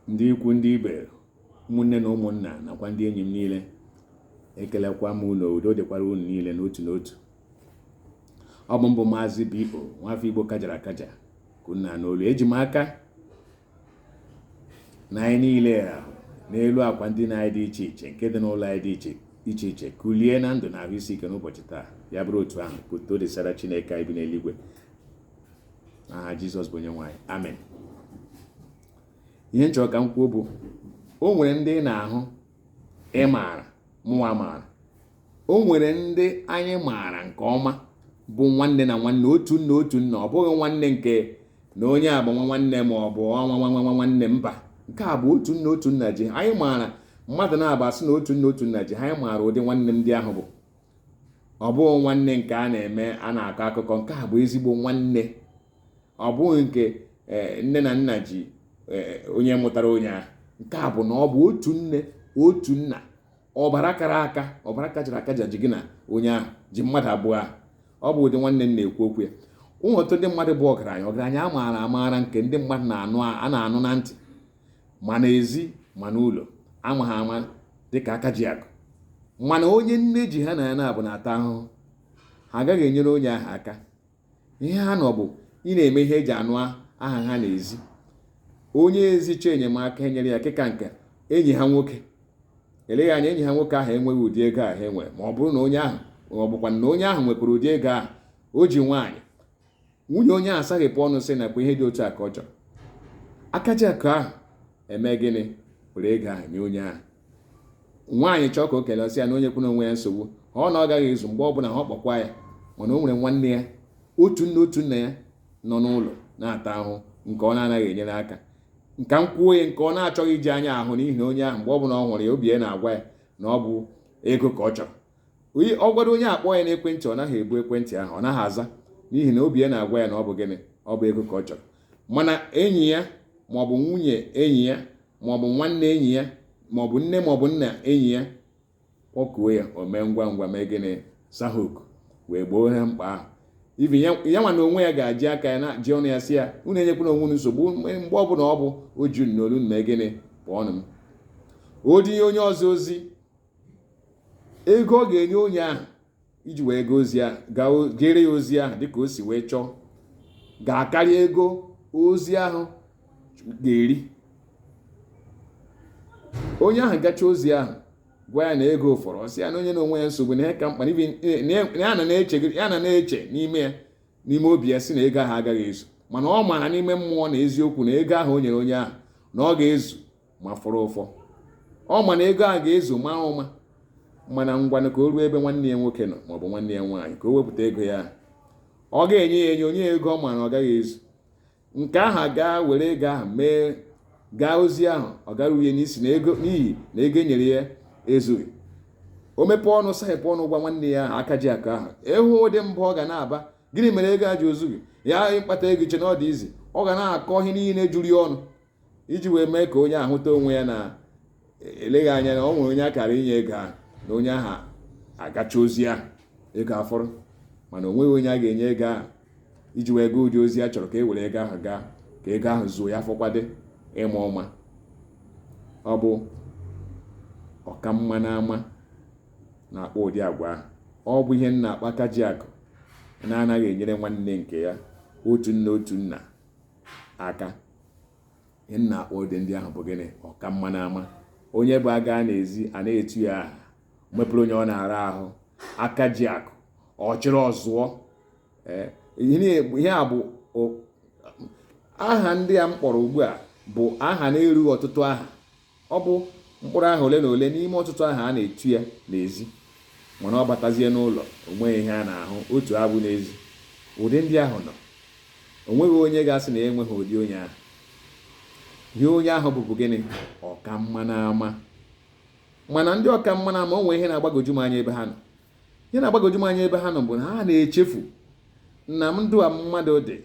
Ndị ikwu, ndị ibe, ụmụnne na ụmụnna, nakwa ndị enyi m niile, ekelekwa m unu. Udo dịkwara unu niile n'otu n'otu. Ọ bụ mbụ Maazị B.O. nwafọ Igbo kajara akaja ka unu na n'olu. Eji m aka na anyị niile rahụ n'elu akwa ndina anyị dị iche iche nke dị n'ụlọ anyị dị iche iche iche, kulie na ndụ na ahụ isi ike n'ụbọchị taa. Ya bụrụ otu ahụ, ka otuto dịsara Chineke anyị bi n'eluigwe, n'aha Jizọs bụ onye nwe anyị, amen. Ihe m chọrọ ka m kwuo bụ, o nwere ndị ị na-ahụ, ị maara, mụnwa maara, o nwere ndị anyị maara nke ọma bụ nwanne na nwanne, otu nna otu nna. Ọ bụghị nwanne nke na onye a bụ nwa nwanne ma ọ bụ nwa nwa nwa nwanne, mba. Nke a bụ otu nna otu nna ji. Anyị maara mmadụ na-aba sị na otu nna otu nna ji. Anyị maara ụdị nwanne ndị ahụ bụ. Ọ bụghị nwanne nke a na-eme a na-akọ akụkọ. Nke a bụ ezigbo nwanne. Ọ bụghị nke nne na nna ji, onye mụtara onye ahụ. Nke a bụ na ọ bụ otu nne otu nna, ọbara kara aka, ọbara kajara akaja ji gị na onye ahụ, ji mmadụ abụọ ahụ. Ọ bụ ụdị nwanne m na-ekwu okwu ya. Ụmụ ọtụtụ ndị mmadụ bụ ọgaranya, ọgaranya a maara amaara, nke ndị mmadụ na-anụ, a na-anụ na ntị, ma n'ezi ma n'ụlọ, ama ha ama dịka aka ji akụ. Mana onye nne ji ha na ya na-abụ na-ata ahụhụ, ha agaghị enyere onye ahụ aka. Ihe ha nọ bụ ị na-eme ihe eji anụ aha ha n'ezi. Onye ezi chọọ enyemaka, enyere ya kịka nke enyi ha nwoke. Eleghị anya enyi ha nwoke ahụ enweghị ụdị ego ahụ e nwere, ma ọ bụrụ na onye ahụ, ma ọ bụkwa na onye ahụ nwekwara ụdị ego ahụ, o ji nwaanyị, nwunye onye ahụ asaghịpụ ọnụ sị nakwa ihe dị otu a ka ọ chọrọ. Aka ji akụ ahụ eme gịnị? Were ego ahụ nye onye ahụ. Nwaanyị chọọ ka o kelee, ọsị ya na onye kwụ onwe ya nsogbu ọ na ọ gaghị ezu. Mgbe ọbụla ha kpọkwa ya, mana o nwere nwanne ya, otu nne otu nna ya, nọ n'ụlọ na-ata ahụhụ, nke ọ na-anaghị enyere aka, nka m kwuo ya, nke ọ na-achọghị iji anya ahụ, n'ihi na onye ahụ, mgbe ọbụla ọ hụrụ ya, obi ya na-agwa ya na ọ bụ ego ka ọ chọrọ. Ọ gwara onye akpọ ya n'ekwentị, ọ naghị ebu ekwentị ahụ, ọ naghị aza, n'ihi na obi ya na-agwa ya na ọ bụ gịnị? Ọ bụ ego ka ọ chọrọ. Mana enyi ya, maọbụ nwunye enyi ya, maọbụ nwanne enyi ya, maọbụ nne maọbụ nna enyi ya kpọkuo ya, o mee ngwa ngwa mee gịnị? Saha oku wee gboo ha mkpa ahụ. Ibi ya nwa na onwe ya ga-aji aka ya na ji ọnụ ya sị ya, unu enyekwana onwe unu nsogbu. Mgbe ọbụla ọ bụ o ji unu n'olu, mee gịnị? Pụọnụ m. O dinye onye ọzọ ozi, ego ọ ga-enye onye ahụ iji wee gaa ozi ahụ, gere ya ozi ahụ dịka o si wee chọọ, ga-akarị ego ozi ahụ ga-eri. Onye ahụ gacha ozi ahụ, gwa ya na ego fọrọ, ọ sị ya na onye na onwe ya nsogbu, na ihe ka mkpa ya na na-eche n'ime ya, n'ime obi ya, si na ego ahụ agaghị ezu. Mana ọ maara n'ime mmụọ na eziokwu na ego ahụ o nyere onye ahụ na ọ ga-ezu ma fọrọ ụfọ. Ọ ma na ego ahụ ga-ezu mara ụma. Mana ngwanụ, ka o ruo ebe nwanne ya nwoke nọ maọbụ nwanne ya nwaanyị, ka o wepụta ego ya ọ ga-enye ya, enye onye ego ọ ma na ọ gaghị ezu. Nke ahụ gaa were ego ahụ mee gaa ozi ahụ, ọ gara uye n'isi na ego, n'ihi na ego enyere ya ezughị. O mepee ọnụ, saghepụ ọnụ, gwa nwanne ya ahụ aka ji akụ ahụ, ịhụ ụdị mbụ ọ ga na-aba, gịnị mere ego a ji ozughị ya? Ịkpata ego iche na ọ dị izi. Ọ ga na-akọ ihe niile juru ya ọnụ iji wee mee ka onye ahụta onwe ya na eleghị anya na ọ nwere onye akara inye ego ahụ, na onye ahụ agacha ozi ahụ, ego afọrọ. Mana o nweghị onye a ga-enye ego ahụ iji wee gaa ụdị ozi a chọrọ ka e were ego ahụ gaa, ka ego ahụ zuo ya fọkwade ịma ọma. Ọ bụ ọka mma n'ama na-akpọ ụdị agwa ahụ. Ọ bụ ihe nna akpa aka ji akụ na-anaghị enyere nwanne nke ya, otu nne otu nna, aka. Ihe nna akpọ ụdị ndị ahụ bụ gịnị? Ọka mma n'ama. Onye bụ aga n'ezi a na-etu ya aha, mepụrụ onye ọ na-ara ahụ, aka ji akụ, ọ chịrị ọzụọ. Ihe a bụ aha ndị a m kpọrọ ugbu a bụ aha na-erughị ọtụtụ aha. Ọ bụ mkpụrụ aha ole na ole n'ime ọtụtụ aha a na-etu ya n'ezi. Mana ọ batazie n'ụlọ, o nweghị ihe a na-ahụ otu abụ n'ezi. Ụdị ndị ahụ nọ, o nweghị onye ga-asị na ya enweghị ụdị onye ahụ. Ihe onye ahụ bụbu gịnị? Ọka mma n'ama. Mana ndị ọka mma n'ama, o nwere ihe na-agbagoju m anya ebe ha nọ. Ihe na-agbagoju m anya ebe ha nọ bụ na ha na-echefu na ndụ a mmadụ dị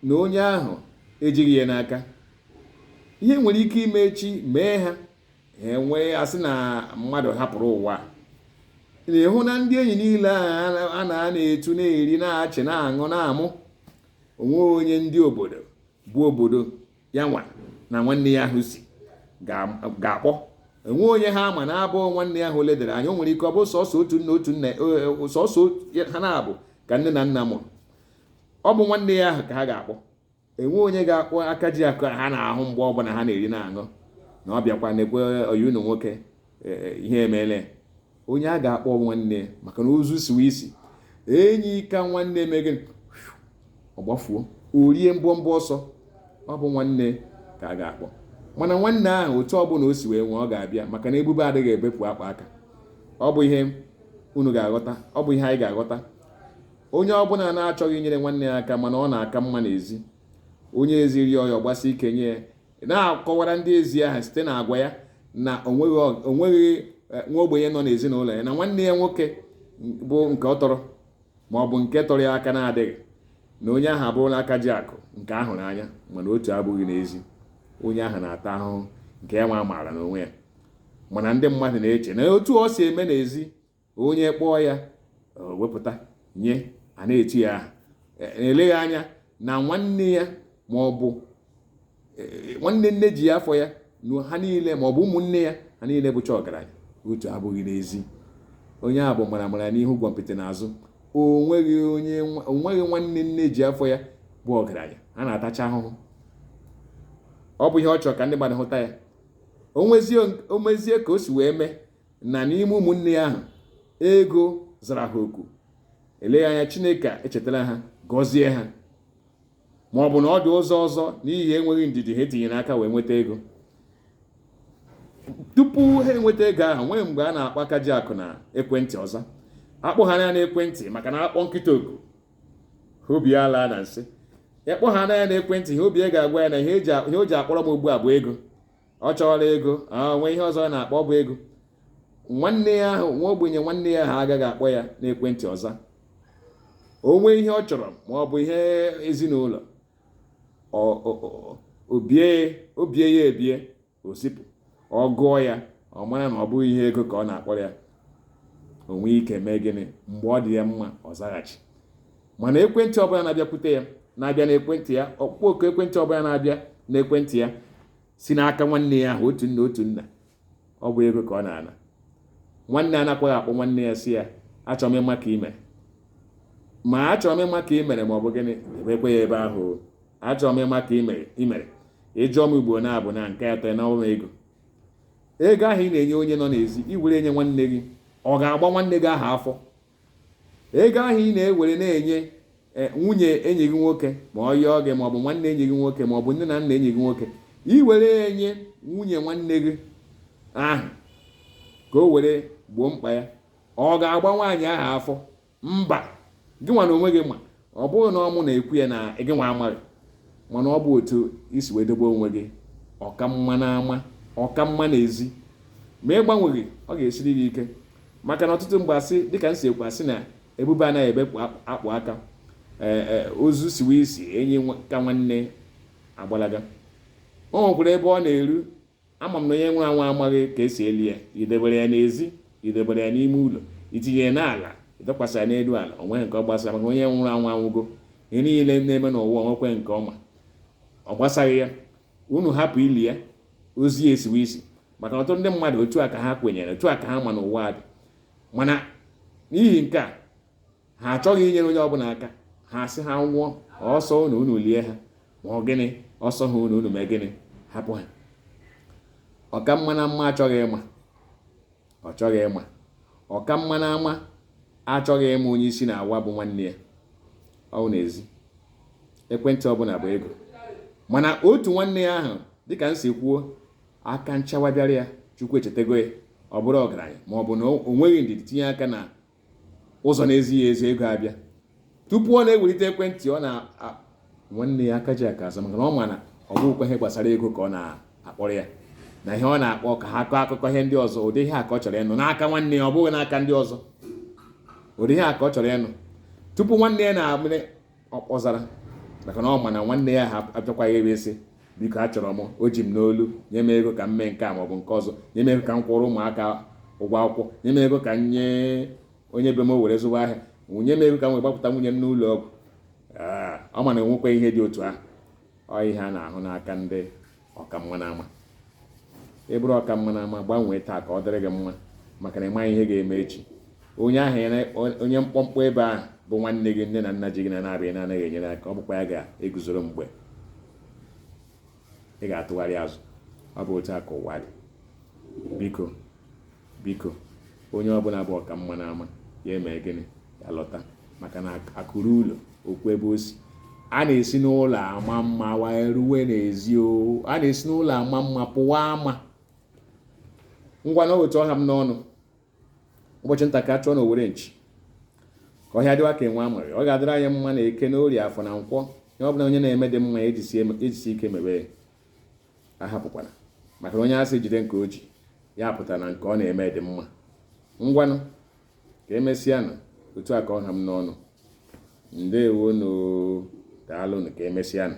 na onye ahụ ejighị ya n'aka. Ihe nwere ike ime echi mee ha, ha enwee asị na mmadụ hapụrụ ụwa. Na-ịhụ na ndị enyi niile a na-etu, na-eri, na-achị, na-aṅụ, na-amụ, onwe onye ndị obodo bụ obodo ya nwa na nwanne ya ahụ si ga-akpọ. Enwe onye ha ma na-abụ nwanne ya ahụ ledara anya. O nwere ike ọ bụ sọsọ otu nna, otu nna, sọsọ ha na-abụ ka nne na nna mụrụ. Ọ bụ nwanne ya ahụ ka ha ga-akpọ. Enwe onye ga-akpọ aka ji akụ ha na-ahụ mgbe ọbụla ha na-eri na-aṅụ na ọ bịakwa na-ekwe oyi unu nwoke, ihe emeela. Onye a ga-akpọ nwanne, maka na ozu siwe isi, enyi ka nwanne eme gịnị? Ọ gbafuo, o rie mbọ mbọ ọsọ. Ọ bụ nwanne ka a ga-akpọ. Mana nwanne ahụ, otu ọbụla o si wee nwee, ọ ga-abịa, maka na ebube adịghị ebepụ akpa aka. Ọ bụ ihe unu ga-aghọta, ọ bụ ihe anyị ga-aghọta. Onye ọbụla na-achọghị inyere nwanne ya aka, mana ọ na-aka mma n'ezi, onye ezi rịọ ya, ọgbasi ike nye ya, na-akọwara ndị ezi ahụ site na agwa ya na onweghị nwa ogbenye nọ n'ezinụlọ ya, na nwanne ya nwoke bụ nke ọ tọrọ ma ọ bụ nke tọrọ ya aka na-adịghị, na onye ahụ abụrụla aka ji akụ nke ahụ n'anya. Mana otu abụghị n'ezi, onye ahụ na-ata ahụhụ nke ya nwa maara n'onwe ya. Mana ndị mmadụ na-eche na otu ọ si eme n'ezi, onye kpọọ ya wepụta nye, a na-eti ya aha, eleghị anya na nwanne ya ma ọ bụ nwanne nne ji ya afọ ya na ha niile ma ọ bụ ụmụnne ya, ha niile bụcha ọgaranya. Otu abụghị n'ezi, onye a bụ mara mara n'ihu, gwọmpịtị n'azụ. Onweghị onye, onweghị nwanne nne ji afọ ya bụ ọgaranya. Ha na-atacha ahụhụ. Ọ bụ ihe ọ chọrọ ka ndị mmadụ hụta ya. O mezie ka o si wee mee na n'ime ụmụnne ya ahụ ego zara ha oku, eleghị anya Chineke echetara ha, gọzie ha, ma ọ bụ na ọ dị ụzọ ọzọ, n'ihi enweghị ndidi ha etinyere aka wee nweta ego. Tupu ha enweta ego ahụ, nwee mgbe a na-akpọ aka ji akụ na ekwentị ọzọ, akpọ ha anya n'ekwentị, maka na akpọ nkịta oku, obi ala na nsị. Ịkpọ ha anya n'ekwentị, ihe obi ga-agwa ya na ihe o ji akpọrọ m ugbu a bụ ego. Ọ chọrọ ego, nwee ihe ọzọ ọ na-akpọ bụ ego. Nwanne ya ahụ, nwa ogbenye nwanne ya ahụ, agaghị akpọ ya n'ekwentị ọzọ. O nwee ihe ọ chọrọ ma ọ bụ ihe ezinụlọ, obie ya ebie, o zipụ, ọ gụọ ya, ọ mara na ọ bụghị ihe ego ka ọ na-akpọrọ ya. O nwee ike mee gịnị? Mgbe ọ dị ya mma, ọ zaghachi. Mana ekwentị ọbụla na-abịakwute ya, na-abịa n'ekwentị ya, ọkpụkpọ oku ekwentị ọbụla na-abịa n'ekwentị ya si n'aka nwanne ya ahụ, otu nna otu nna, ọ bụ ego ka ọ na-ana. Nwanne anakwaghị akpọ nwanne ya si ya, achọrọ m ịma ka ị mere, ma achọrọ m ịma ka ị mere, ma ọ bụ gịnị, ebekwe ya ebe ahụ. Achọrọ m ịma ka ị mere, ịjụọ m ugbo na-abụ na nke atọ na ọma ego. Ego ahụ ị na-enye onye nọ n'ezi, iwere enye nwanne gị, ọ ga-agba nwanne gị ahụ afọ? Ego ahụ ị na-ewere na-enye nwunye enyi gị nwoke, ma ọ yọọ gị, ma ọ bụ nwanne enyi gị nwoke, ma ọ bụ nne na nna enyi gị nwoke, iwere enye nwunye nwanne gị ahụ ka o were gboo mkpa ya, ọ ga-agba nwaanyị ahụ afọ? Mba. Gị nwa na onwe gị ma ọ bụghị na ọmụ na-ekwu ya na gị nwa amaghị, mana ọ bụ otu isi wee dobe onwe gị ọka mma n'ama, ọka mma n'ezi. Ma ị gbanweghị, ọ ga-esiri gị ike, maka na ọtụtụ mgbe asị, dịka m si ekwu, asị na ebube anaghị ebepụ akpụ aka. Ozu siwe isi, enyi ka nwanne agbalaga. O nwekwara ebe ọ na-eru. Ama m na onye nwụrụ anwụ amaghị ka esi eli ya. Idebere ya n'ezi, idebere ya n'ime ụlọ, itinye ya n'ala, ịdọkwasị ya n'elu ala, o nweghị nke ọ gbasara, maka onye nwụrụ anwụ anwụgo. Ihe niile na-eme n'ụwa, onwekwe nke ọma, ọ gbasaghị ya. Unu hapụ ili ya, ozi ya esiwe isi, maka na ọtụtụ ndị mmadụ, otu a ka ha kwenyere, otu a ka ha ma n'ụwa dị. Mana n'ihi nke a, ha achọghị inyere onye ọbụla aka. Ha sị ha nwụọ, ọsọ unu unu lie ha, ma ọ gịnị, ọsọ ha unu unu mee gịnị, hapụ ha. Ọka mma na mma achọghị ịma, ọ chọghị ịma. Ọka mma na ama achọghị ịma onye isi na-awa bụ nwanne ya ọ n'ezi. Ekwentị ọbụla bụ ego. Mana otu nwanne ya ahụ, dịka m si kwuo, aka nchawa bịara ya, Chukwu echetego ya, ọ bụrụ ọgaranya, ma ọ bụ na o nweghị ndidi tinye aka na ụzọ na-ezighị ezi, ego abịa. Tupu ọ na-ewelite ekwentị, ọ na nwanne ya aka ji aka azụ, maka na ọ ma na ọ bụghịkwa ihe gbasara ego ka ọ na-akpọrọ ya, na ihe ọ na-akpọ ka ha kọọ akụkọ ihe ndị ọzọ. Ụdị ihe a ka ọ chọrọ ịnụ n'aka nwanne ya, ọ bụghị n'aka ndị ọzọ. Ụdị ihe a ka ọ chọrọ ịnụ. Tupu nwanne ya na-amịrị, ọ kpọzara, maka na ọ ma na nwanne ya ha abịakwaghị ebe isi, biko achọrọ m, o ji m n'olu, nye m ego ka m mee nke a ma ọ bụ nke ọzọ, nye m ego ka m kwụrụ ụmụaka ụgwọ akwụkwọ, nye m ego ka m nye onye be m o were zụwa ahịa, nye m ego ka m wee gbapụta nwunye m n'ụlọ ọgwụ. Ọ ma na enwekwa ihe dị otu ahụ. Ọ ihe a na-ahụ n'aka ndị ọkamma na ama. Ị bụrụ ọka mma n'ama, gbanwee taa ka ọ dịrị gị mma, maka na ị maghị ihe ga-eme echi. Onye ahụ, onye mkpọmkpọ ebe ahụ bụ nwanne gị, nne na nna ji gị na na-abịa na-anaghị enyere aka, ọ bụkwa ya ga-eguzoro mgbe ị ga-atụgharị azụ. Ọ bụ otu a ka ụwa dị. Biko, biko, onye ọbụla bụ ọka mma n'ama, ya eme gịnị? Ya lọta, maka na akụrụ ụlọ okwu ebe o si. A na-esi n'ụlọ ama mma wee ruwe n'ezi o. A na-esi n'ụlọ ama mma pụwa ama. Ngwa, na otu ọha m n'ọnụ. Ụbọchị nta ka a chụọ na owere nchi, ka ọhịa dịwa ka enwe amaghị. Ọ ga-adịrị anyị mma na Eke na Orie, Afọ na Nkwọ. Ihe ọbụla onye na-eme dị mma, ya ejisi ike mewe ya, ahapụkwana, maka na onye asị jide nke o ji, ya pụtara na nke ọ na-eme dị mma. Ngwanụ, ka emesịanụ. Otu a ka ọha m n'ọnụ. Ndewonu, daalụnụ, ka emesịanụ.